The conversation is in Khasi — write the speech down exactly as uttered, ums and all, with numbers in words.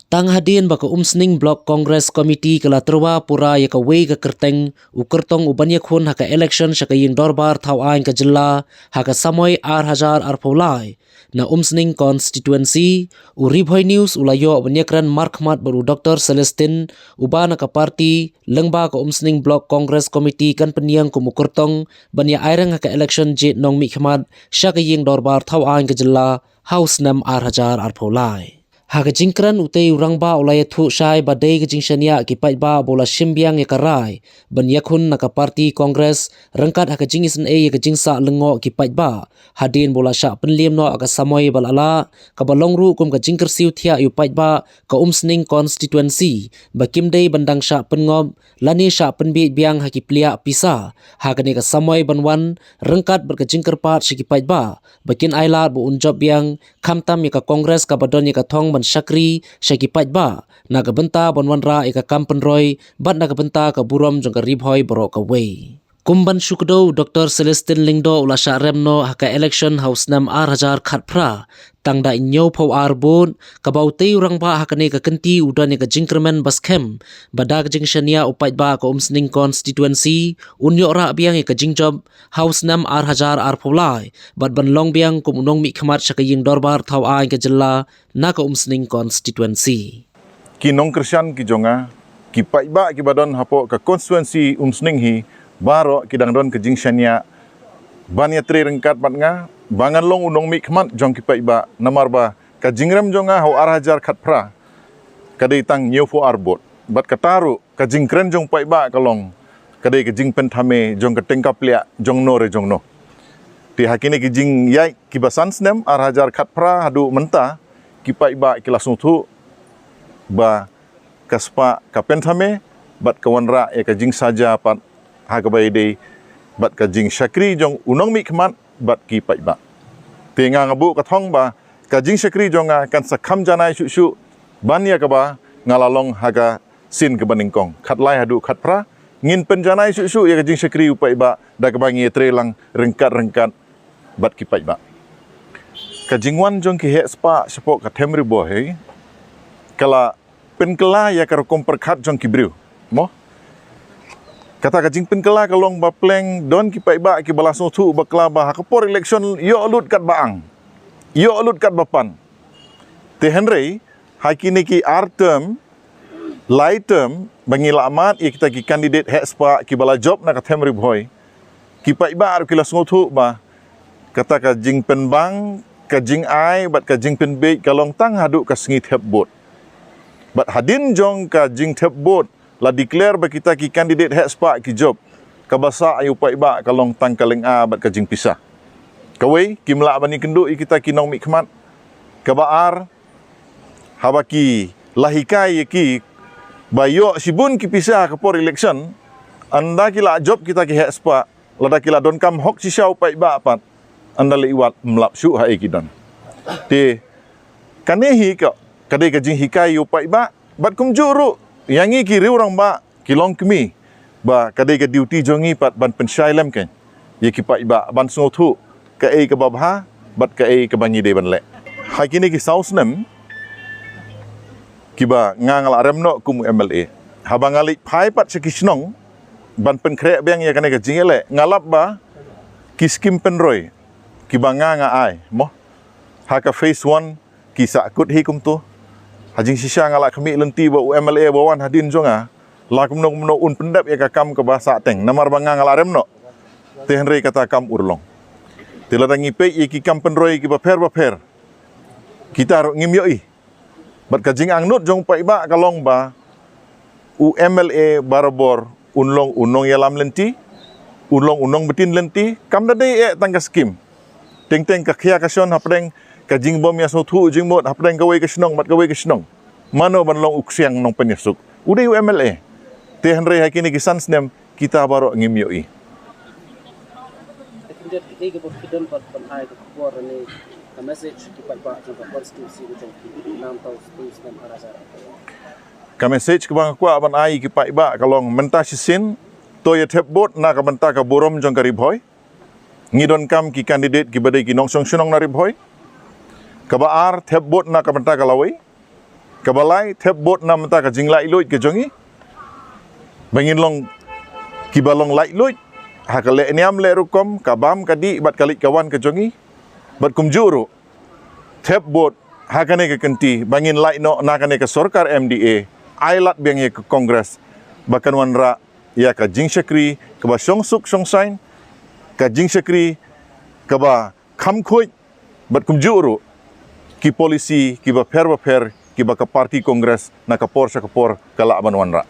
Tang hadien ba ka Umsning Block Congress Committee ka la tyrwa pura ïa kawei ka kyrteng, u kyrtong u ban ïakhun ha ka election sha ka ïing dorbar thaw aiñ ka jylla, ha ka samoi ar hajar arphew lai, na Umsning constituency, u Ri Bhoi News u la ïoh ban ïakren markhmat bad u Doktor Celestine, uba na ka party, lyngba ka Umsning Block Congress Committee kan pynïeng kum u kyrtong, ban ïa aireng ha ka election jied nongmihkhmat, sha ka ïing dorbar thaw aiñ ka jylla, ha u snem ar hajar arphew lai. Ha ka jingkren utei u rangbah u la ïathuh shai ba dei ka jingshaniah ki paidbah ba u la shim biang ïa ka rai, ban ïakhun na ka party Congress, ryngkat ha ka jingisynei ïa ka jingsah lyngngoh ki paidbah, hadien ba u la shah pynliem noh ha ka samoi ba la lah, kaba long ruh kum ka jingkyrsiew thiah ïa u paidbah, ka Umsning constituency, ba kim dei ban dang shah pynngop, lane shah pynbiej biang ha ki pliah pisa, ha kane ka samoi ban wan, ryngkat bad ka jingkyrpad sha ki paidbah, ba kin ailad ba un jop biang, khamtam ïa ka Congress kaba don ïa ka thong ban shakri, sha ki paidbah, na ka bynta ban wanrah ïa ka kam pynroi, bad na ka bynta ka burom jong ka Ri Bhoi baroh kawei. Kum ban shu kdew u Doktor Celestine Lyngdoh u la shah rem noh ha ka election ha u snem ar hajar khatphra, tang da hynñiewphew ar vote, kaba utei u rangbah ha kane ka kynti u don ïa ka jingkyrmen ba skhem, ba da ka jingshaniah u paidbah ka Umsning constituency, un ïoh rah biang ïa ka jingjop, ha u snem ar hajar arphew lai, bad ban long biang kum u nongmihkhmat sha ka ïing dorbar thaw aiñ ka jylla, na ka Umsning constituency. Ki nongkyrshan ki jong nga, ki paidbah kiba don hapoh ka constituency Umsning hi, baroh ki dang don ka jingshaniah, ban ïatrei ryngkat bad nga, ba ngan long u nongmihkhmat jong ki paidbah, namar ba, ka jingrem jong nga ha u ar hajar khatphra, ka dei tang hynñiewphew ar vote, bad kata ruh, ka jingkren jong u paidbah ka long, ka dei ka jingpynthame, jong ka tyngka pliah, jong no re jong no. Te ha kine ki jingïaid, kiba san snem, ar hajar khatphra, haduh mynta, ki paidbah ki la sngewthuh, ba, ka spah, ka pynthame, bad ka wanrah, ïa ka jingsaja pat, ha kaba ïadei, bad ka jingshakri jong u nongmihkhmat, bad ki paidbah. Te nga nga buh ka thong ba, ka jingshakri jong nga kan sa kham janai shuh shuh, ban ïa kaba, nga la long ha ka sien kaba nyngkong. Khatlai haduh khatphra, ngin pynjanai shuh shuh ïa ka jingshakri u paidbah, da kaba ngi ïatrei lang ryngkat ryngkat, bad ki paidbah. Ka jingwan jong ki heh spah shapoh ka Them Ri Bhoi, ka la pynkylla ïa ka rukom pyrkhat jong ki briew. Mo? Kata ka jingpynkylla ka long ba pleng don ki paidbah kiba la sngewthuh bakla ba ha ka por election ïoh lut katba ang. Ïoh lut katba pan. Te hynrei, ha kine ki ar term, lai term, ba ngi la mad ïa kita ki candidate heh spah kiba la jop na ka Them Ri Bhoi. Ki paidbah ruh ki la sngewthuh ba, kata ka jingpynbang, ka jingai, bad ka jingpynbiej ka long tang haduh ka sngi thep vote. Bad hadien jong ka jingthep vote, la declare ba kita ki candidate heh spah ki jop, kaba sah ïa u paidbah ka long tang ka lynga bad ka jingpisa. Kawei, kim lah ban ïakynduh ïa kita ki nongmihkhmat, kaba ar, haba ki la hikai ïa ki, ba ïoh shibun ki pisa ha ka por election, ynda ki la jop kita ki heh spah, lada ki la donkam hok shisha u paidbah pat, ynda leh iwat ym lap shuh ha ei ki don. Te, kane hi ka, ka dei ka jinghikai ïa u paidbah, bad kumjuh ruh, ïa ngi ki riew rangbah, ki longkmie, ba ka dei ka duty jong ngi pat ban pynshai lem kein, ïa ki paidbah, ban sngewthuh, kaei kaba bha, bad kaei kaba ngi dei ban leh. Ha kine ki saw snem, kiba nga nga la rem noh kum u M L A. Haba nga leit phai pat sha ki shnong, ban pynkhreh biang ïa kane ka jingïaleh, nga lap ba, ki skim pynroi, kiba nga nga ai, mo. Ha ka phase one, ki sahkut hi kumto. Ha jingshisha nga la khmih lynti ba u M L A ba wan hadien jong nga. La kumno kumno un pyndep ïa ka kam kaba sahteng. Namar ba nga nga la rem noh. Te hynrei kata kam urlong. Te lada ngi peit ïa ki kam pynroi kiba pher ba pher. Kita ruh ngim ïohi. Bad ka jingangnud jong u paidbah ka long ba. U M L A barabor, un long, un nongïalam lynti, un long, un nongbtin lynti, kam da dei eh tang ka skim. Teng teng ka khia ka shon hapdeng, ka jingbym ïasngewthuh jingmut hapdeng kawei ka shnong, bad kawei ka shnong. Mano ban long u ksiang nongpynïasuk. U dei u M L A. Te hynrei ha kine ki san snem, kita baroh ngim ïohi. Te khyndiat kaei kaba phi don pat ban ai ka khubor ne ka message ki paidbah jong ka constituency ka jong phi, namar tang snem ar hajar. Ka message kaba nga kwah ban ai ki paidbah ka long mynta shisien, to ïa thep vote na ka bynta ka burom jong ka Ri Bhoi. Ngi donkam ki candidate kiba dei ki nongshong shnong na Ri Bhoi. Kaba ar thep vote na ka bynta ka lawei. Kaba lai, thep vote namar ka jinglaitluid ka jong ngi. Ba ngin long kiba long laitluid ha ka leh niam leh rukom, ka bam ka dih bad ka leit ka wan ka jong ngi. Bad kumjuh ruh, thep vote ha kane ka kynti ba ngin lait noh na kane ka sorkar M D A, ai lad biang ïa ka Congress ba kan wanrah ïa ka jingshakri kaba shongsuk shongsaiñ, ka jingshakri kaba kham khuid, bad kumjuh ruh ki policy kiba pher ba pher kiba ka party Congress na ka por sha ka por ka lah ban wanrah.